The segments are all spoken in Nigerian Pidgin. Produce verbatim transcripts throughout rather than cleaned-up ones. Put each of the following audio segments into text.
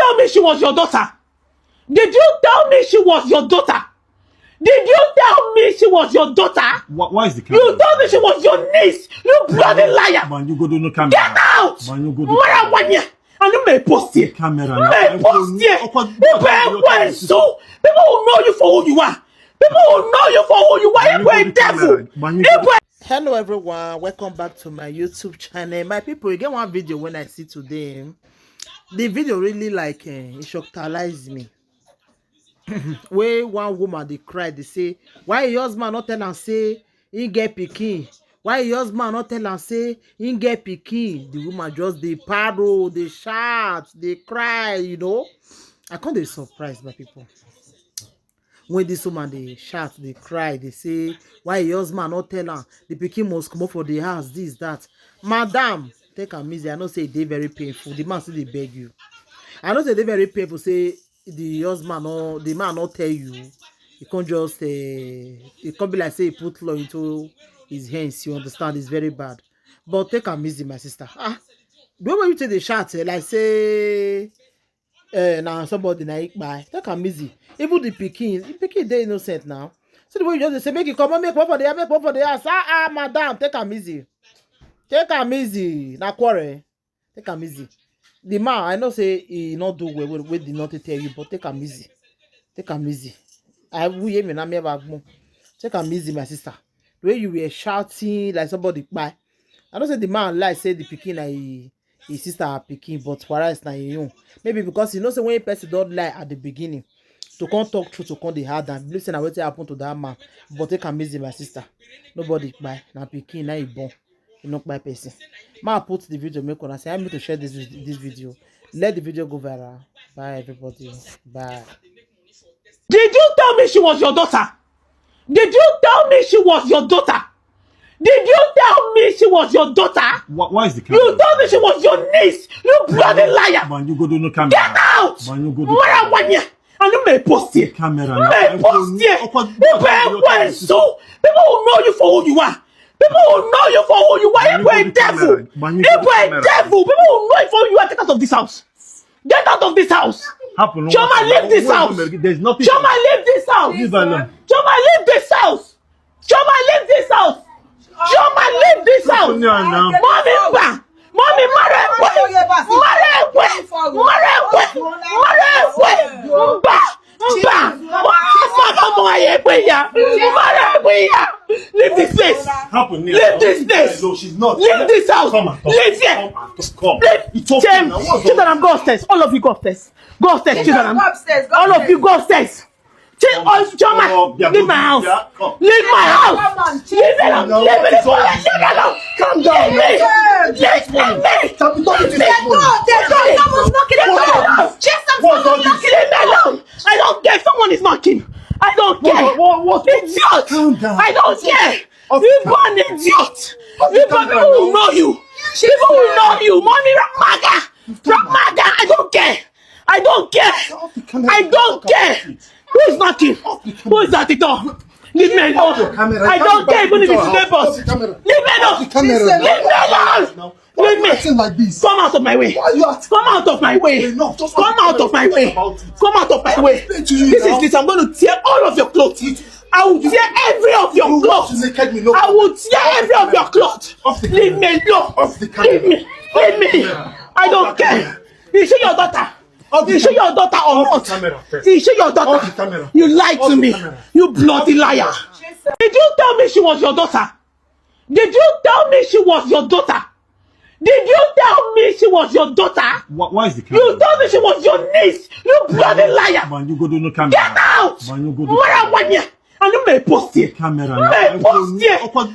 tell me she was your daughter? Did you tell me she was your daughter? Did you tell me she was your daughter? Why, why is the camera? You told me she was your niece. You bloody liar. Man, you go do no camera. Get out. Man, you go do Mara wanye. And you may post here. Camera. You may post here. People will know you for who you are. People will know you for who you are. You a devil. Hello everyone, welcome back to my YouTube channel. My people, you get one video when I see today. The video really like uh, it shocked me. Where one woman they cry, they say, "Why your husband not tell am say he get pikin? Why your husband not tell am say he get pikin?" The woman just they paddle, they shout, they cry, you know. I can't be surprised, my people. When this woman they shout, they cry, they say, "Why your husband not tell am? The pikin must come up for the house, this, that." Madam, take am easy. I know say they very painful. The man still they beg you. I know say they very painful. Say the husband no, the man not tell you. He can't just uh, it can't be like say he put law into his hands. You understand? It's very bad. But take am easy, my sister. Ah, the way you take the shout eh, like say uh, now somebody na ikpai. Take am easy. Even the pikin, the pikin dey innocent now. So the way you just dey say make you come make one for the make one for the house. Ah ah, madam, take am easy. Take am easy. Na quarrel. Take am easy. The man, I know say he not do well. Wey wey did not tell you, but take am easy. Take am easy. I will hear me na me back more. Take am easy, my sister. The way you were shouting like somebody kpai. I know say the man lie say the pikin na he his sister her pikin, but whereas na him own. Maybe because you know say when person don lie at the beginning, to come talk true, to come dey hard am, believe say na wetin happen to that man. But take am easy, my sister. Nobody kpai, na pikin na he born. You no kpai person. Ma put the video make una say I need to share this this video. Let the video go viral. Bye everybody. Bye. Did you tell me she was your daughter? Did you tell me she was your daughter? Did you tell me she was your daughter? Why, why is the camera? You told me she was your niece. You bloody liar. Man, you go do no camera. Get out. Man, you go do Mara wanye. And you may post here. Camera. You may post here. People will know you for who you are. People will know you for who you are. You a devil. You a devil. People will know you for who you are. Get out of this house. Get out of this house. Chioma, leave this house. There's nothing. Chioma, leave this house. Leave alone. Chioma, leave this house. Chioma, leave this house. Chioma, leave this house. Mommy, mba. Mommy, mara ekwe. Mara ekwe. Mara ekwe. Mara ekwe. Mba. Mba. Mba. Mba. Mba. Mba. Leave this place. Leave this place. Leave this house. Leave here. Leave. James, children, go upstairs. All of you go upstairs. Go upstairs, children. All of you go upstairs. Chioma, leave my house. Leave my house. Leave me alone. Leave me alone. Calm down. Leave me. Leave me. Leave me alone. I don't care if someone is knocking. I don't care. Idiot. I don't care. You born idiot. People will know you. People will know you. Mommy, Ramaga. Ramaga. I don't care. I don't care. I don't care. Who is knocking? Who is at the door? Leave me alone. I don't care even if it's neighbors. Leave me alone. Leave me alone. Leave me. Come out of my way. Come out of my way. Come out of my way. Come out of my way. This is this. I'm going to tear all of your clothes. I will tear every of your clothes. I will tear every of your clothes. Leave me alone. Leave me. Leave me. I don't care. Is she your daughter? Is she your daughter or not? Is she your daughter? You lied to me. You bloody liar. Did you tell me she was your daughter? Did you tell me she was your daughter? Did you tell me she was your daughter? Why, why is the camera? You told me she was your niece. You bloody liar. Man, you go do no camera. Get out. Man, you go do. Mara wanye. And you may post here. Camera. You may post here. People will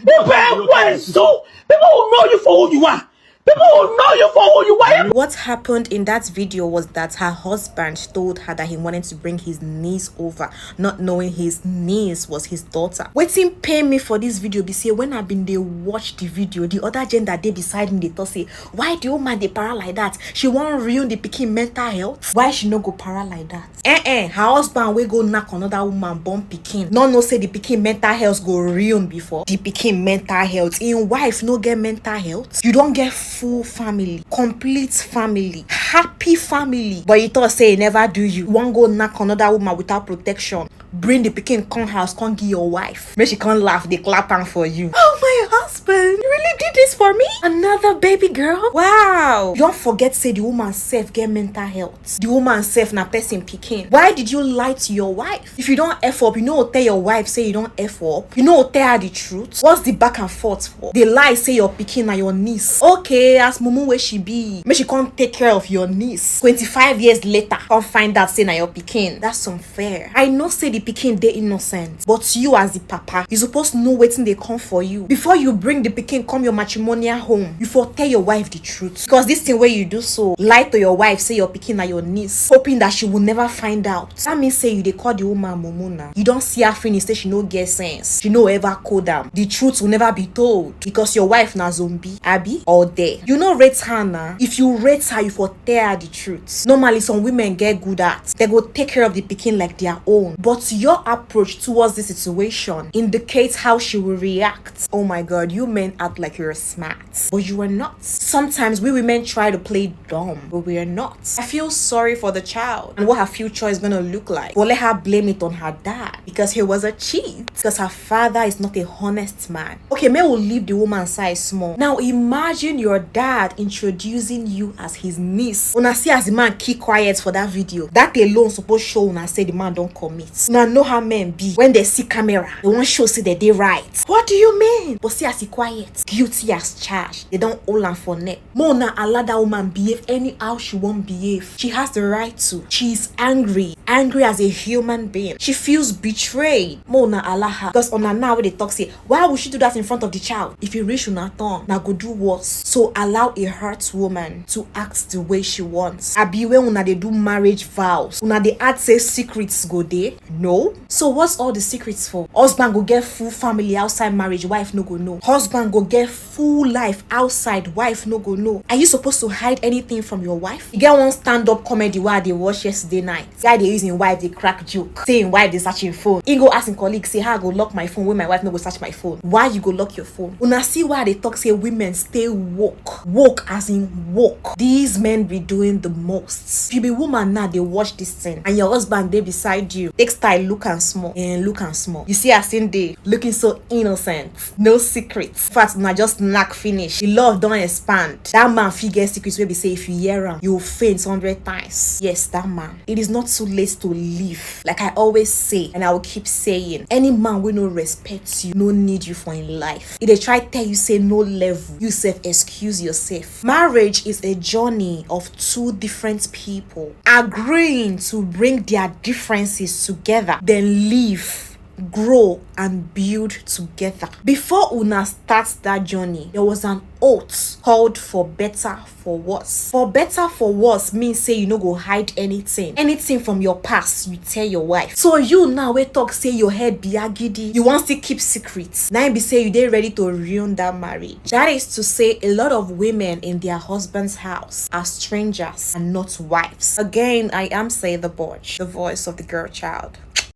know you for who you are. People will know you for who you are. What happened in that video was that her husband told her that he wanted to bring his niece over, not knowing his niece was his daughter. Wetin pain me for this video be say when I been dey watch the video, the other gender dey beside me dey talk say, "Why the woman dey para like that? She wan ruin the pikin mental health. Why she no go para like that?" Eh eh, her husband wey go knack another woman born pikin no know say the pikin mental health go ruin before. The pikin mental health, im wife no get mental health. You don get full family, complete family, happy family, but you talk say e never do you. You wan go knack another woman without protection, bring the pikin come house, come give your wife, make she come laugh, dey clap am for you. Oh, my husband, you really did this for me? Another baby girl? Wow. You don forget say the woman sef get mental health. The woman sef na person pikin. Why did you lie to your wife? If you don F up, you no go tell your wife say you don F up. You no go tell her the truth. What's the back and forth for? Dey lie say your pikin na your niece. Okay, as mumu wey she be, make she come take care of your niece. Twenty-five years later, come find out say na your pikin. That's unfair. I know say the pikin dey innocent, but you as the papa, you suppose know wetin dey come for you. Before you bring the pikin come your matrimonial home, you for tell your wife the truth. Because this thing wey you do so, lie to your wife say your pikin na your niece, hoping that she will never find out. That means say you dey call the woman mumu na. You don see her finish say she no get sense. She no ever code am. The truth will never be told because your wife na zombie, abi? Or there. You no rate her na. If you rate her, you for tell her the truth. Normally, some women get good at. They go take care of the pikin like their own. But your approach towards the situation indicates how she will react. Oh my God, you men act like you're smart, but you are not. Sometimes we women try to play dumb, but we are not. I feel sorry for the child and what her future is gonna look like. But let her blame it on her dad because he was a cheat, because her father is not a honest man. Okay, may we leave the woman side small. Now imagine your dad introducing you as his niece. Una see as the man keep quiet for that video. That alone suppose show una say the man don commit. Una know how men be. When they see camera, they wan show say they dey right. What do you mean? But see as he quiet. Guilty as charged. They don hold am for neck. Make una allow that woman behave anyhow she wan behave. She has the right to. She is angry. Angry as a human being. She feels betrayed. Make una allow her. Because una now wey dey talk say, why would she do that in front of the child? If e reach una turn, una go do worse. So allow a hurt woman to act the way she wants. Abi when una dey do marriage vows, una dey add say secrets go dey? No. So what's all the secrets for? Husband go get full family outside marriage, wife no go know. Husband go get full life outside, wife no go know. Are you supposed to hide anything from your wife? E get one stand-up comedy wey I dey watch yesterday night. Guy dey use him wife dey crack joke. Say him wife dey search him phone. He go ask him colleague say, how I go lock my phone when my wife no go search my phone? Why you go lock your phone? Una see why I dey talk say women stay woke. Woke as in woke. These men be doing the most. If you be woman now, dey watch this thing, and your husband dey beside you, take style, look am small, and look am small. You see as him dey, looking so innocent, no secret. In fact, una just knack finish. The love don expand. That man fit get secrets wey be say if you hear am, you faint hundred times. Yes, that man. It is not too late to leave. Like I always say, and I will keep saying, any man wey no respect you, no need you for him life. E dey try tell you say no level. You sef excuse yourself. Marriage is a journey of two different people agreeing to bring their differences together, then live, grow, and build together. Before una start that journey, there was an oath called for better, for worse. For better, for worse means say you no go hide anything. Anything from your past, you tell your wife. So you now wey talk say your head be agidi, you wan still keep secrets. Na im be say you dey ready to ruin that marriage. That is to say, a lot of women in their husband's house are strangers and not wives. Again, I am Say the Borch, the voice of the girl child.